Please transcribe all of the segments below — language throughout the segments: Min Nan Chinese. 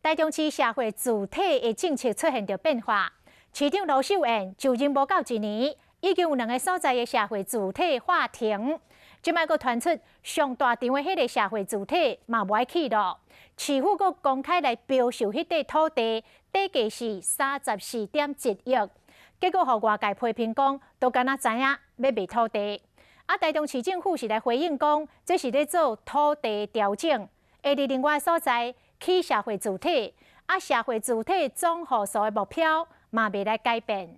台中市社會住宅的政策出現著變化，市長盧秀燕就任無夠一年，已經有兩个所在的社會住宅喊停。這擺閣傳出上大場的彼个社會住宅嘛無愛起囉，市府閣公開來標售彼塊土地，底價是34.1億，結果予外界批評講，都敢若知影欲賣土地。啊，台中市政府是來回應講，這是咧做土地調整，會佇另外所在起社會住宅，啊，社會住宅總戶數的目標嘛袂來改變。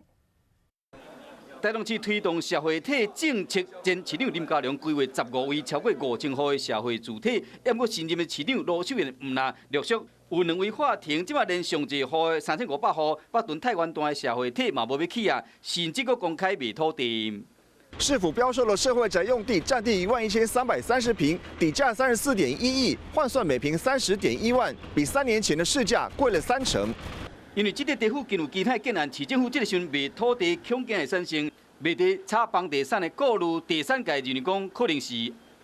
台中市推動社會體政策，前市長林佳龍規劃15位超過5000戶的社會住宅，毋過新任的市長盧秀燕毋但陸續有兩位喊停，這擺連上濟戶的3500戶北屯泰源段的社會體嘛無欲起啊，甚至閣公開賣土地。市府標售了社會宅用地，佔地11,330坪，底價34.1億，換算每坪30.1萬，比3年前的市價貴了3成。因為這個地附近有其他建案，市政府這個時陣賣土地恐驚會產生賣地炒房地產的顧慮，地產界認為講可能是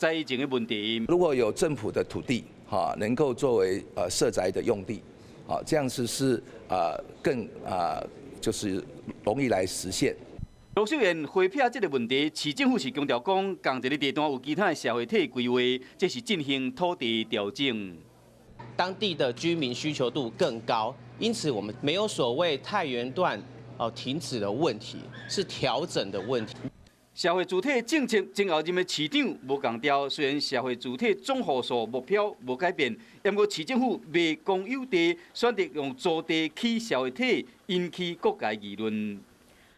財政的問題。如果有政府的土地，哈，能夠作為社宅的用地，啊，這樣子是更就是容易來實現。盧秀燕回避這個問題，市政府是強調講，仝一个地段有其他的社會體規劃，這是進行土地調整。當地的居民需求度更高，因此我們沒有所謂泰源段哦停止的問題，是調整的問題。社會住宅政策前後任的市長無仝調，雖然社會住宅總戶數目標無改變，毋過市政府賣公有地，選擇用租地起社會體，引起各界議論。